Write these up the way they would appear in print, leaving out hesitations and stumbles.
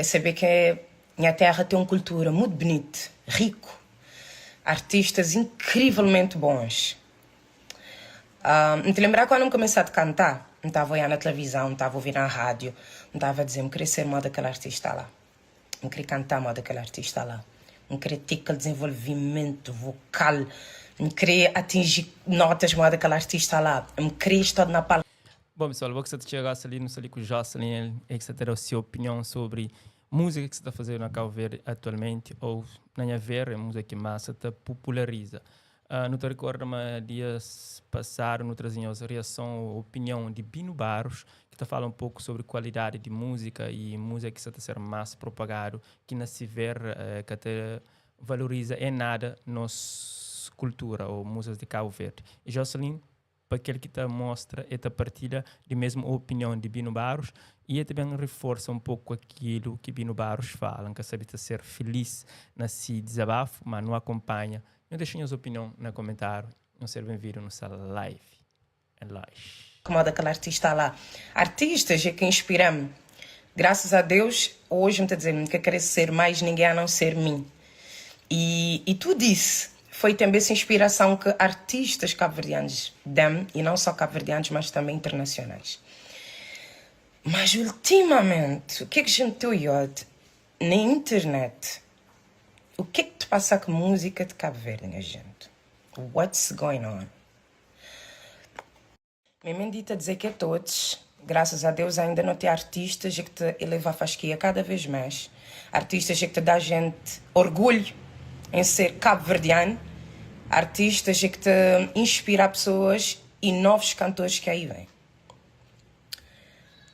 É saber ke nha terra tem um kultura mut bnit, riku, artistas inkrivelment bons. N te lenbrá kuandu N kumesá de kantá, N tava oiá na televizão, N tava ouvir na rádio, N tava dizê, N kre ser moda kel artista lá, N kre kantá moda kel artista lá, N kre ter kel dezenvolvimentu vokal, N kre atinji notas moda kel artista lá, N kre sta na palku. Bom pessoal, bo ki sa ta txega gosi li, nu sta li ku Jocelyn, el é ki sa ta da se opinion sobri múzika ki sa ta fazedu na Cabo Verde atualmenti ou na nha ver é múzika ki más sa ta populariza. Uh, nu ta rikorda ma dias pasadu nu traze nhos reason ou opinion di Bino Barros ki ta fala un poku sobri kualidadi di múzika y múzika ki sa ta ser más propagadu ki na si ver uh, ka ta valoriza en nada nos kultura ou múzikas di Cabo Verde. E Jocelyn pa kel ki ta mostra e ta partilha di mesmu opinion di Bino Barros y e ta ben riforsa un poku akilu ki Bino Barros fala. N ka sabe ta ser filis na si dizabafu, ma nu akonpanha. Nhu dexa nhos opinion na komentariu. Nhos ser benvidu nu sa live. É nóis. Moda kel artista lá. Artistas é ki inspira-m. Graças a Deus, hoje N ta dizer, N ka kre ser mais ninguém a não ser mim. E, e tudo isso foi também essa inspiração que artistas cabo-verdianos dão, e não só cabo-verdianos, mas também internacionais. Mas ultimamente, o que é que a gente tem olhado na internet? O que é que te passa com música de Cabo Verde, minha gente? What's going on? Minha mãe dita dizer que é todos, graças a Deus ainda não tem artistas que te eleva a fasquia cada vez mais. Artistas que te dá gente orgulho em ser cabo-verdiano, artistas que te inspira pessoas e novos cantores que aí vêm.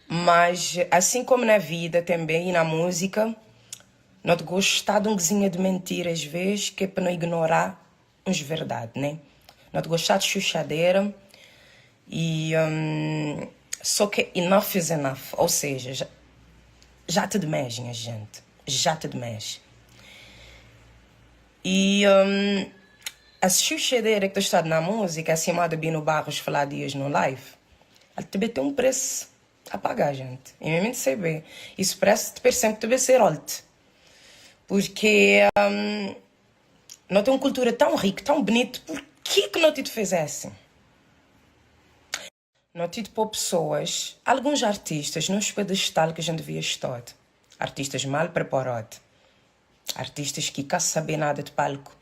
Mas assim como na vida também e na música, não te gostar de um cozinha de mentira às vezes, que é para não ignorar uns verdade, né? Não te gostar de chuchadeira e hum, só que enough is enough, ou seja, já, já te demais, minha gente, já te demais. E hum, a chuchadeira que tu está na música, acima de Bino Barros falar dias no live, ela também tem um preço a pagar, gente. E mesmo de saber, isso parece te sempre deve ser alto. Porque hum, não tem uma cultura tão rica, tão bonita, por que que não te fez assim? Não te pôr pessoas, alguns artistas nos pedestal que a gente devia estar. Artistas mal preparados. Artistas que cá sabem nada de palco.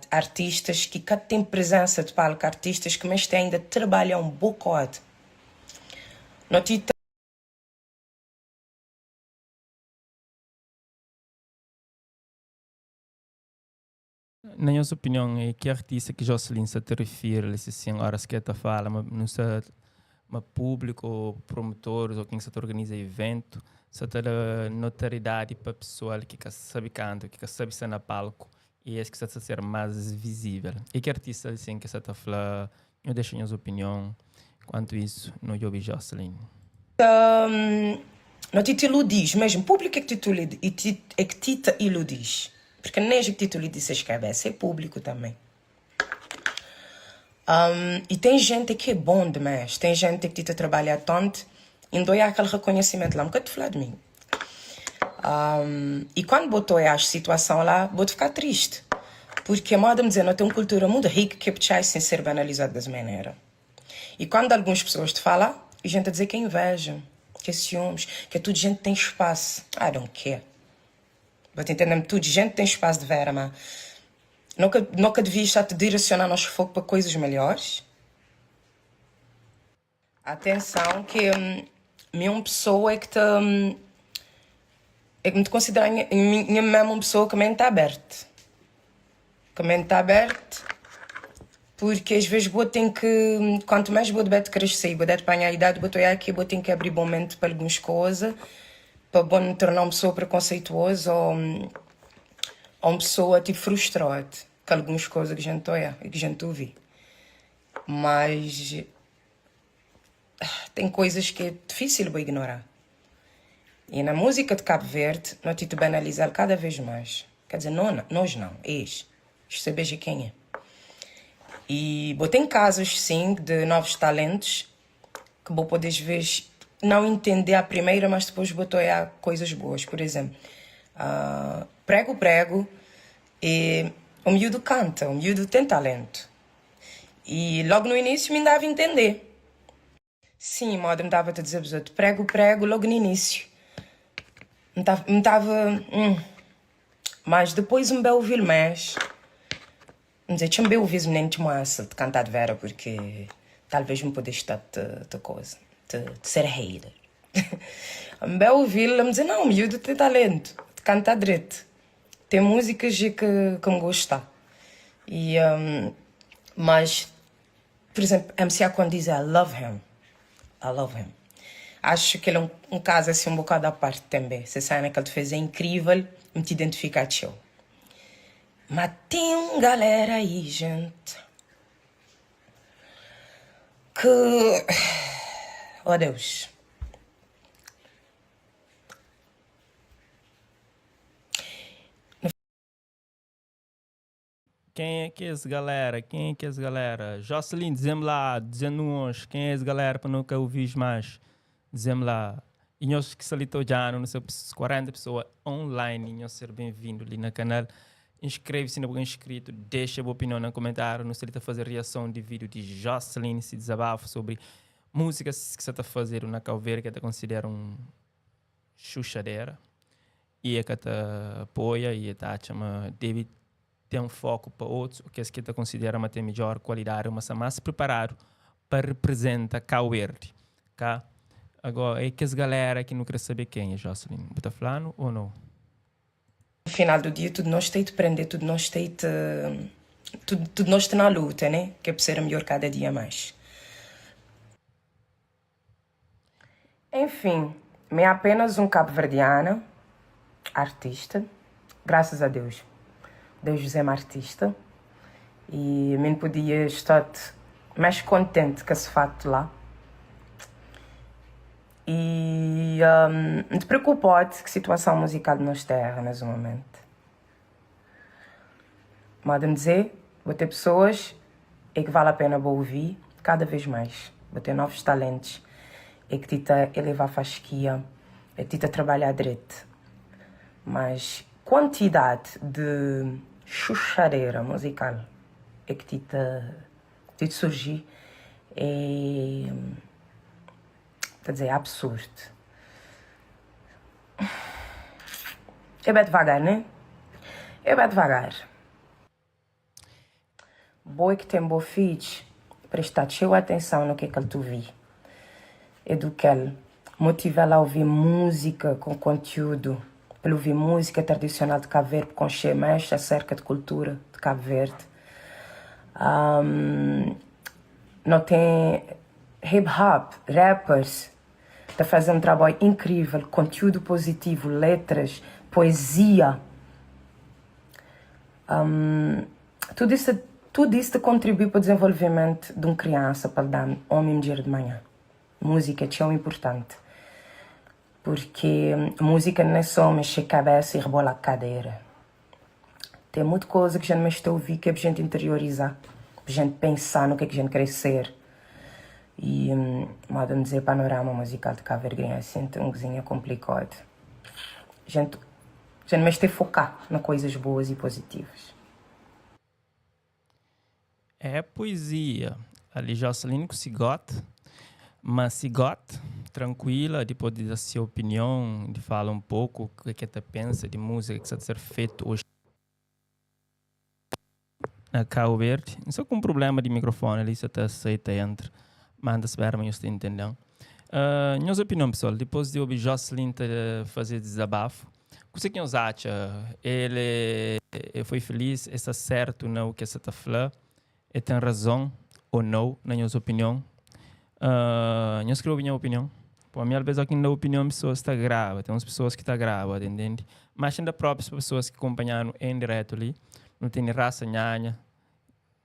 Artistas que cá têm presença de palco. Artistas que mas ainda trabalham um bocado. Não te Na nhos opinion, é ki artista ki Jocelyn sa ta rifiri li si sin oras ki el ta fala ma nu sa ma públiku ou promotores ou ken ki sa ta organiza iventu sa ta da notoriedadi pa pesoal ki ka sabe kanta, ki ka sabe sta na palku e es ki sa ta ser más vizível. É ki artista li sin ki sa ta fla? Nho dexa nhos opinion. Kuantu isu, nu djobe Jocelyn. No ti te iludis mesmo, público é que te é que ti te iludis. Porque nem é que te iludis as cabeça, é público também. Um, e tem gente que é bom demais, tem gente que te trabalha tanto e não dá aquele reconhecimento lá, nunca te falar de mim. Um, e quando botou a situação lá, vou ficar triste. Porque, modo de dizer, não tem uma cultura muito rica que é sem ser banalizada dessa maneira. E quando algumas pessoas te falam, a gente a dizer que é inveja, que é ciúmes, que é tudo gente que tem espaço. I don't care. Vou te entender, tudo gente tem espaço de vera, mas nunca, nunca devia estar te direcionar nosso foco para coisas melhores. Atenção que hum, minha pessoa é que te hum, é que me te considero minha mesma uma pessoa que a mente está aberta. Que a mente está aberta porque às vezes vou ter que quanto mais vou de crescer, vou de apanhar a idade, vou ter aqui, vou ter que abrir bom mente para algumas coisas, para bom me tornar uma pessoa preconceituosa ou, ou uma pessoa tipo frustrada com algumas coisas que a gente olha e que a gente ouve. Mas tem coisas que é difícil de ignorar. E na música de Cabo Verde, nós te banalizar cada vez mais. Quer dizer, não, nós não, eles. Sabes quem é. E botei casos, sim, de novos talentos que vou poder ver. não entender a primeira, mas depois botou a coisas boas. Por exemplo, Prego Prego, e o miúdo canta, o miúdo tem talento. E logo no início me dava a entender. Sim, moda me estava a dizer os outros, prego, prego, logo no início. Me estava. Mas depois um belo ouvir mais. Me dizer, deixa-me bem ouvir os meninos de massa de cantar de vera, porque talvez me pudesse estar de coisa, de ser hater. Um belo ouvir, me dizer, não, o miúdo tem talento, de cantar direito. Tem músicas que me gosta. E, mas, por exemplo, MCA quando diz I love him, I love him. Acho que ele é um caso assim um bocado à parte também. Você sabe que ele fez é incrível, me te identificar teu. Mas tem um galera aí, gente, que... Oh Deus. Quem é que é esse galera? Quem é que é esse galera? Jocelyn, dizem-me lá, dizendo-nos quem é esse galera para nunca ouvir mais. Dizem-me lá. E nós que ali já, não sei, 40 pessoas online, e nós ser bem-vindo ali no canal. Inscreve-se não é inscrito, deixa a boa opinião no comentário. Não sei se fazer reação de vídeo de Jocelyn, se desabafo sobre músicas que você está fazendo na Cabo Verde, que eu considero um chuchadeira. E é que te apoia e está chama deve ter um foco para outros, o que é que te considera uma ter melhor qualidade, mas mais preparado para representar Cabo Verde, tá? Agora, é que as galera que não quer saber quem é Jocelyn, você tá falando ou não? No final do dia, tudo nós tem de prender, tudo nós tem de, tudo nós tem na luta, né? Que é para ser melhor cada dia mais. Enfim, me é apenas um cabo-verdiana, artista, graças a Deus. Deus é uma artista e me podia estar mais contente com esse fato lá. E me preocupou que a situação musical de nossa terra nesse momento. Mas de dizer, vou ter pessoas e que vale a pena vou ouvir cada vez mais. Vou ter novos talentos e que te elevar a fasquia, e que te trabalhar direito. Mas quantidade de chuchareira musical é que te surgir é, quer dizer, é absurdo. É bem devagar, né? É bem devagar. Boa que tem bom filho, prestar cheia atenção no que é que ele tu vi. É do que ele motiva ela a ouvir música com conteúdo, para ouvir música tradicional de Cabo Verde, com mais acerca de cultura de Cabo Verde. Não tem hip hop, rappers, tá fazendo um trabalho incrível, conteúdo positivo, letras, poesia. Tudo isso contribui para o desenvolvimento de uma criança, para dar homem e mulher de manhã. Música é tão importante, porque música não é só mexer a cabeça e rebolar a cadeira. Tem muita coisa que a gente mexe a ouvir que é para a gente interiorizar, para a gente pensar no que é que a gente quer ser. E, modo de dizer, panorama musical de Cabo Verde é assim, um cozinha complicado. A gente mexe a focar em coisas boas e positivas. É poesia. Ali Jocelyn com Cigote, mas Cigote, tranquila, depois de dar sua opinião, de falar um pouco o que é que ela pensa de música que está a ser feito hoje na Cabo Verde. Não só com um problema de microfone ali, se até aceita entre, manda-se ver, mas eu estou entendendo. Minha opinião, pessoal, depois de ouvir Jocelyn fazer desabafo, o que você acha? Ele foi feliz, está certo no que você está falando? Ele tem razão ou não, na minha opinião? Não escrevo minha opinião. Pô, a minha vez aqui na opinião, pessoas está grave, tem umas pessoas que está grave, entende? Mas ainda próprias pessoas que acompanharam em direto ali, não tem raça nhanha.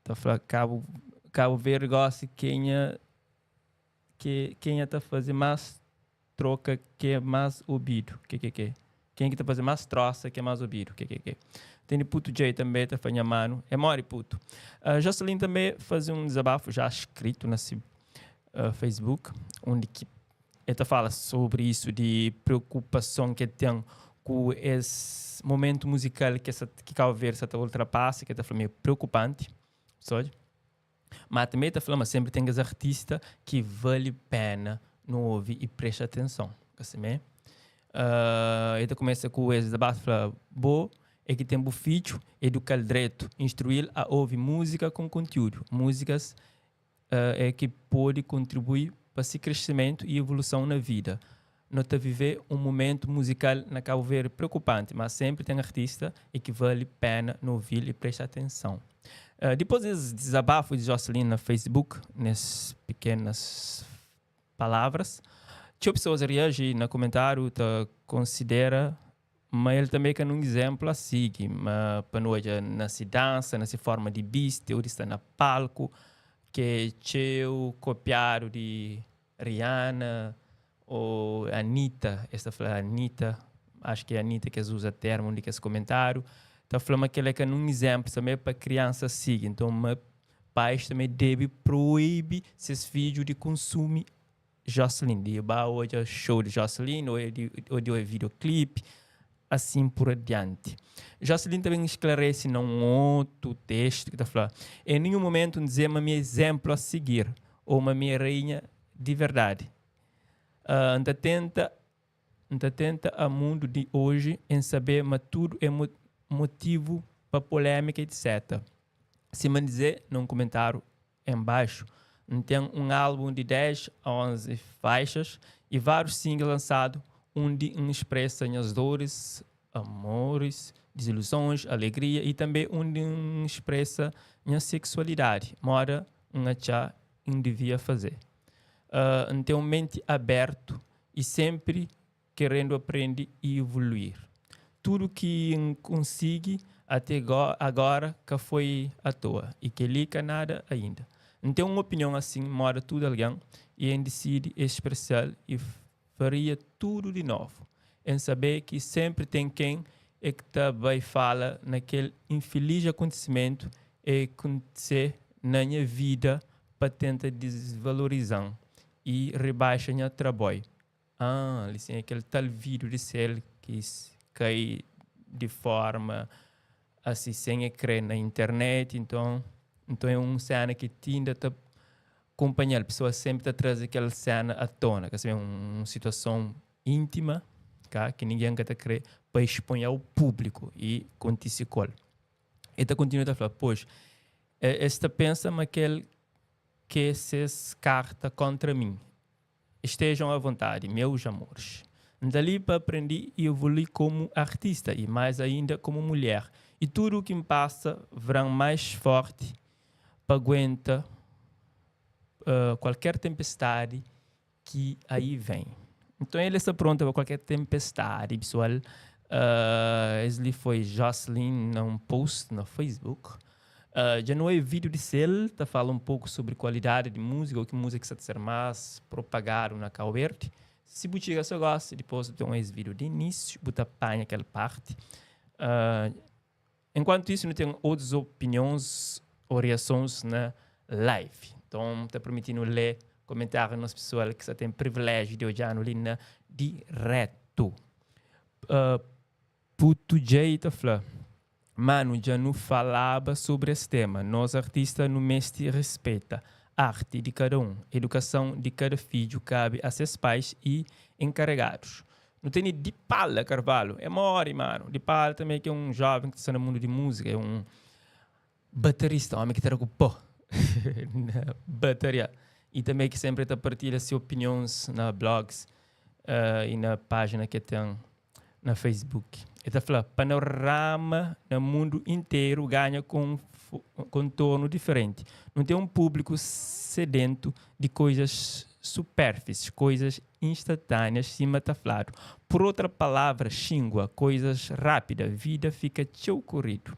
Tá falando Cabo Verde gosta quem é que quem está fazendo mais troca que é mais ouvido, que que que. Quem que tá fazendo mais troça que é mais ouvido, que que que. Tem de puto Jay também, tá fazendo mano, é mori puto. Jocelyn também faz um desabafo já escrito nesse Facebook, onde que El ta fala sobri isu di preokupason ki el ten ku es momentu muzikal ki sa ki Cabo Verde sa ta ultrapasa, ki el ta fla ma é preokupanti, sabe? Má tanbê el ta fla ma sénpri ten kes artista ki vali péna nu obi i presta atenson, ka simé? El ta kumesa ku es debatu, fla, Bo é ki ten bu fidju, eduka-l dretu, instrui-l a obi múzika ku kontiúdu, múzikas é ki pode kontribui pa si kresimentu i evoluson na vida. No ta vivê un mumentu muzikal na Kabu Verdi preokupanti, mas senpri ten artista e ki vali pena no ovi-l i presta atenson. Dipôs des dizabafu di Jocelyn na Facebook, nes pikenas palavras, txeu pesoas reaji na kumentáriu ta konsidera Ma el tanbê ka nun izénplu a sigi. Ma pa nu odja na se dansa, na se fórma di bisti ô di sta na palku, ki é txeu kopiadu di Rihanna ô Anitta, es ta fla Anitta, acho ki é Anitta ki es uza termu di kes komentáriu, ta fla ma kel-la é ka nun izénplu tanbê pa kriansa sigi. Nton, ma pais tanbê debe proibi ses fidju di konsumi Jocelyn, di ba odja show di Jocelyn ou di ou di odja videoclip, assim por adiante. Jocelyn ta ben esclarece na um otu texto ki ta fla, Em nenhum momento N dze ma mi é exemplo a seguir ou ma mi é rainha di verdade. N ta tenta N ta tenta a mundo di oji em saber ma tudo é motivo pa polémica etc. Sima N dze na um comentário Em baxu, N ten un álbun di 10 a 11 faixas y várius singles lansadu undi N expresa nhas doris, amoris, diziluzons, alegria y tanbe undi N expresa nha seksualidadi moda N atxa N divia faze. N ten un menti abertu y senpri querendo aprende e evoluir. Tudo ki N konsigi ate agora ka foi a toa e kel-li ka nada ainda. N ten un opinion asin moda tudu algen e N disidi expresa-l e faria tudu di novu. N sabe ki senpri ten ken e k'ta bai fala na kel infeliz akontisimentu e kontise na nha vida pa tenta disvaloriza-m e ribaixa nha traboi. Ah, li sin é kel tal vídeo di sel ki kai di forma asi sen e kre na internet, inton, inton é un sena ki ti inda ta kunpanhal, pesoas senpri ta traze kel sena a tona, ka sabe, un situason íntima, ka, ki ningen ka ta kre pa expõe ao públiku i kontise ku el. E ta kontinua ta fla, pois, es ta pensa ma kel ke ses karta kontra min. Estejam à vontade, meus amores. N ta li pa aprendi e evolui komu artista e mais ainda komu mulher. E tudu ki N pasa vran mais forti pa aguenta kualker tempestadi ki aí vem. Nton el sta pronta pa kualker tempestadi, pessoal. Es li foi Jocelyn na un post na Facebook. Dja nu oia vídeo di sel ta fala un poku sobri kualidadi di múzika ou ki múzika ki sa ta ser más propagadu na Kau Verdi. Si bu txiga so gosi, dipôs bu ta oia es vídeo di inísiu, bu ta panha kel parti. Enkuantu isu, nu ten otus opinions ou reasons na live. Nton, ta permiti-nu lé komentáriu di nos pesoal ki sa ten priviléjiu di odja-nu li na dirétu. Putu Djei ta fla, Manu dja nu falaba sobri es tema, nos artista nu mesti rispeta arti di kada un, edukason di kada fidju kabi a ses pais i enkaregadus. Nu tene Dipala Carvalho, é mori manu, Dipala tanbe ki é un joven ki ta sta na mundu di musika, é un baterista, omi ki ta da ku po na bateria i tanbe ki senpri ta partilha se opinions na blogs i na pajina ki el ten na Facebook. El ta fla, Panorama na mundu interu ganha kontornu diferenti. Nu ten un públiku sedentu di koizas supérflis, koizas instantâneas, sima ta fladu. Pur otra palavra, xíngua, koizas rápida, vida fika txeu koridu.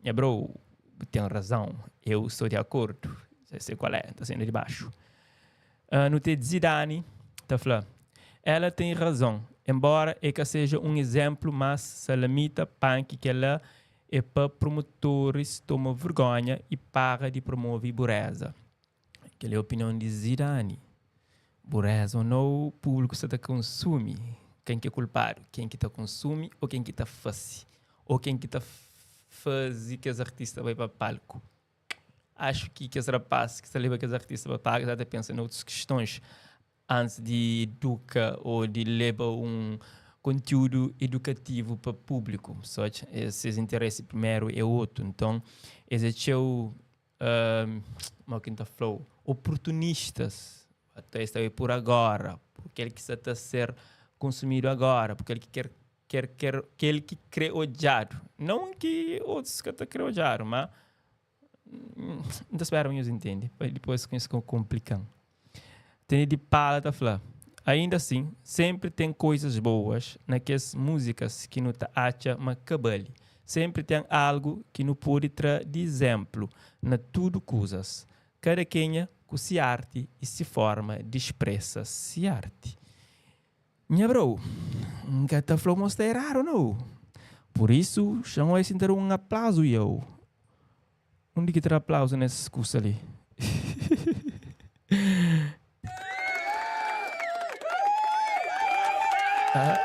Nha bro, bu ten razão, eu sou de acordo. Já sei qual é, ta saindo de baixo. Nu te Zidane ta fla, Ela tem razão, embora e ka seja um exemplo mas salamita panki kela é pa promotores toma vergonha e para de promove bureza. Kel é opinião de Zidane. Bureza ou nou, públiku sa ta konsumi. Ken ki é kulpadu? Ken ki ta konsumi ou ken ki ta fase? Ou ken ki ta faze kes artista bai pa palku? Acho ki kes rapaz ki sta leba kes artista pa palku sa ta pensa na otus kistons antis di eduka ou di leba un kontiúdu edukativu pa públiku. Só ses interesi primeru é otu. Nton, es é txeu Mo ki N ta fla-u, oportunistas, até es ta bai por agora, por kel ki sa ta ser konsumidu agora, por kel ki ker, ker, ker, kel ki kre odjadu. Não ki otus ka ta kre odjadu, ma N ta spera ma nhos intende, pa dipôs nhos ka konplika-m. Tene di Pala ta fla, Ainda assim, sempre tem coisas boas na kes músicas ki nu ta atxa ma ka bali. Sempre tem algo ki nu pode tra di exemplo na tudo kuzas. Kada kenha ku si arti e si forma di expressa si arti. Nha bro, N ka ta fla-u ma sta eradu nau. Por isso, xa-m oi si N ta da un aplausu iau. Undi ki tra aplausu nes kusa li? Ah.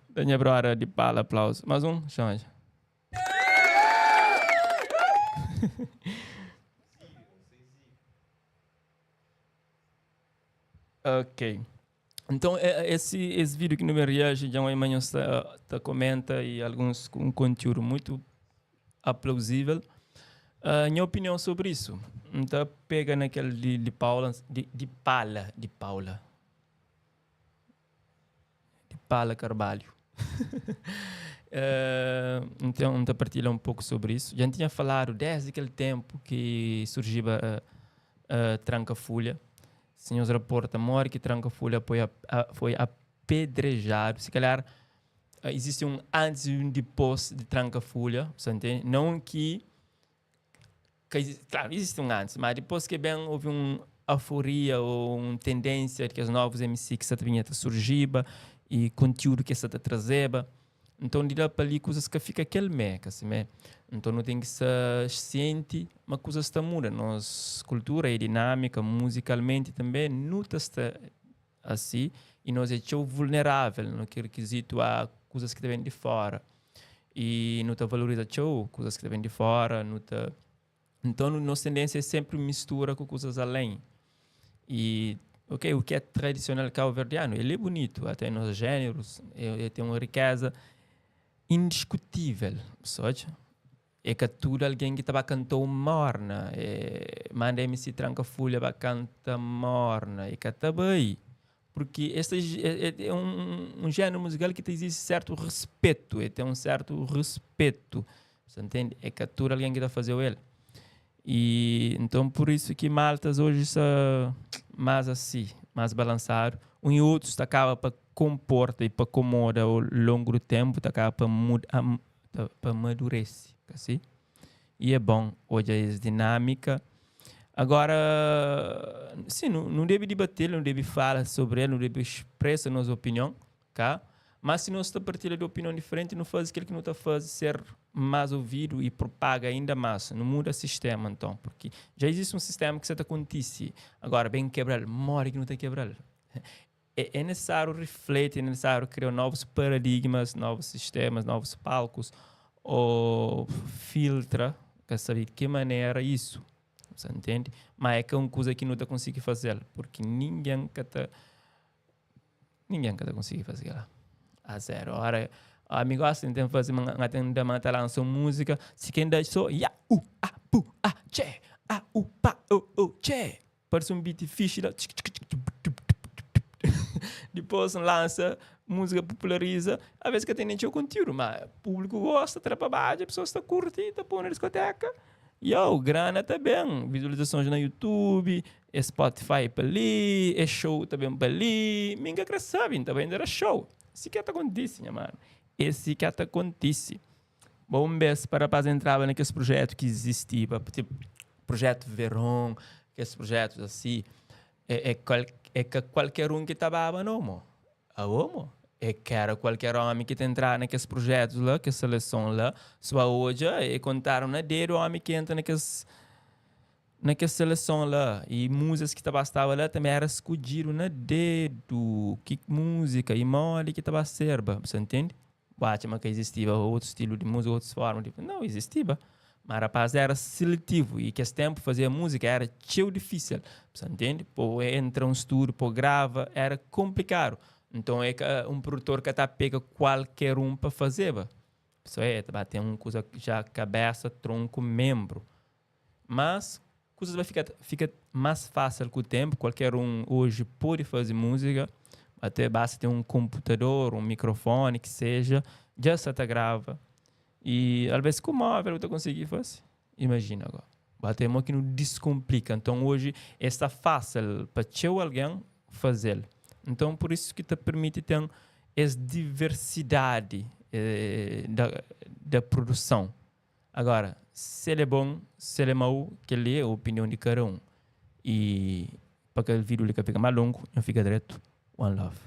Da nha brother di pala aplausu. Mais um, Xanja. Ok. Então, esse, esse vídeo que no me reage, já uma manhã está, tá comenta e alguns com um conteúdo muito aplausível. Minha opinião sobre isso, então pega naquele de, de Paula, de, de Pala, de Paula, de Paula Carvalho. Então, então partilha um pouco sobre isso. Já tinha falado desde aquele tempo que surgiu a Tranca-Folha. Senhor raporta mori ki Tranka Folha foi, foi apedrejado. Se calhar existe um antes e um depois de Tranka Folha, você entende? Não que, que claro, existe um antes, mas depois que bem houve uma euforia ou uma tendência de que os novos MC que está vinha a surgir e conteúdo que está a trazer. Então de lá para ali coisas que fica aquele meca, assim, né? Então não tem que ser ciente, mas coisas está muda. Nossa cultura é dinâmica, musicalmente também não está assim e nós é tão vulnerável no que requisito a coisas que vêm de fora. E não está valoriza teu coisas que vêm de fora, não tá. Então nossa tendência é sempre mistura com coisas além. E ok, o que é tradicional cabo-verdiano, ele é bonito, até nos gêneros, ele tem uma riqueza indiscutível, sabe? É que tudo alguém que estava cantou morna, é, manda MC Tranca Folha para canta morna, e que tá bem. Porque este é, é, é um, um gênero musical que existe certo respeito, é, tem um certo respeito, você entende? É que tudo alguém que está fazendo ele. E então por isso que Maltas hoje está mais assim, mais balançado. Um e outro acaba para comporta e para acomoda ao longo do tempo, acaba para mudar, para amadurecer, assim. E é bom, hoje é dinâmica. Agora, sim, não, não deve debater, não deve falar sobre ele, não deve expressar nossa opinião, tá? Mas se nós está partilha de opinião diferente, não faz aquilo que não está fazendo ser mais ouvido e propaga ainda mais. Não muda o sistema, então, porque já existe um sistema que você está acontece. Agora, bem quebrar, morre que não está quebrar. É, é necessário refletir, é necessário criar novos paradigmas, novos sistemas, novos palcos, ou filtra, quer saber de que maneira isso. Você entende? Mas é que é uma coisa que não está conseguindo fazer, porque ninguém que está ninguém que está conseguindo fazer lá. A zero. Ora, amigo assim tem fazer uma tem da mata lança música, se quem dá só ya u a pu a che a u pa o o che. Parece um beat fixe lá. Depois lança, música populariza, às vezes que tem nem o conteúdo, mas o público gosta, trepa baixo, a pessoa está curtindo, está pondo na discoteca. Yo, grana tá bem, visualizações na YouTube, é Spotify para ali, é show também para ali, minha que sabe, também era show. Se que acontece, minha mano. Esse que acontece. Bom vez para rapaz entrava naqueles projetos que existia, tipo projeto Verón, aqueles projetos assim, é, é, qual, é que qualquer um que estava não, mo. A homo. É que era qualquer homem que entrar naqueles projetos lá, que seleção lá, só hoje, e contaram na dedo o homem que entra naqueles. Na kes seleson la y múzikas ki ta ba staba la tanbe era skodjidu na dedu ki múzika y modi ki ta ba serba. Bu sa ntende? Bu atxa ma ka izistiba otu stilu di múzika, otus forma di. Nau, izistiba. Ma rapaz era seletivu y kes tenpu fazia múzika era txeu difísil. Bu sa ntende? Pa entra un stúdiu, pa grava, era konplikadu. Nton é ka un produtor ka ta pega kualker un pa fazeba. Só é ta ba ten un kuza ja kabesa, tronku, menbru. Mas kuzas vai fika fika más fásil ku ténpu. Kualker un oji pode faze múzika, até basta ten un konputador, un mikrofoni ki seja, dja sa ta grava. I alvês ku móvel bu ta konsigi faze. Imajina gó. Ba ten mo ki nu diskonplika. Nton oji e sta fásil pa txeu algen faze-l. Nton pur isu ki ta permiti ten es diversidadi da da produson. Agora, se el é bon, se el é mau, kel-li é opinion di kada un. I pa kel vídiu li ka fika más longu, nhos fika dretu. One love.